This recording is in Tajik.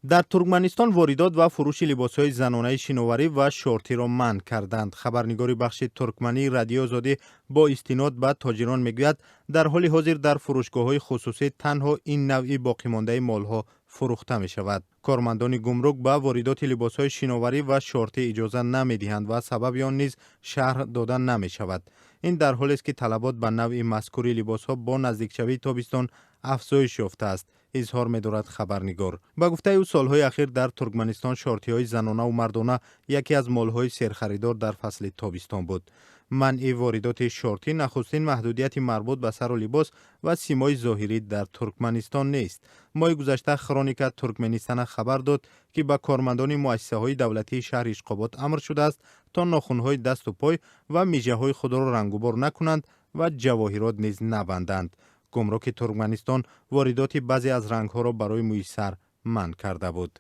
Дар Туркманистон воридот ва фурӯши либосҳои занонаи шиноварӣ ва шортиро манъ карданд. Хабарнигори бахши туркмании Радиои Озодӣ бо истинод ба тоҷирон мегӯяд, дар ҳоли ҳозир дар фурӯшгоҳҳои хусусӣ танҳо ин навъи боқимондаи молҳо фурӯхта мешавад. Кормандони гумрук ба воридоти либосҳои шиноварӣ ва шортӣ иҷоза намедиҳанд ва сабаби он низ шарҳ дода намешавад. Ин дар ҳолест, ки талабот ба навъи мазкури либосҳо бо наздикшавии тобистон афзоиш ёфтааст, изҳор медорад хабарнигор. Ба гуфтаи ӯ, солҳои ахир дар Туркманистон шортиҳои занонаву мардона яке аз молҳои серхаридор дар фасли тобистон буд. Манъи воридоти шортӣ нахустин маҳдудияти марбут ба сару либос ва симои зоҳирӣ дар Туркманистон нест. Моҳи гузашта «Хроника Туркменистана» хабар дод, ки ба кормандони муассисаҳои давлатии шаҳри Ишқобод амр шудааст, то нохунҳои дасту пой ва мижаҳои худро рангубор накунанд ва ҷавоҳирот низ набанданд. Гумруки Туркманистон воридоти баъзе аз рангҳоро барои мӯи сар манъ карда буд.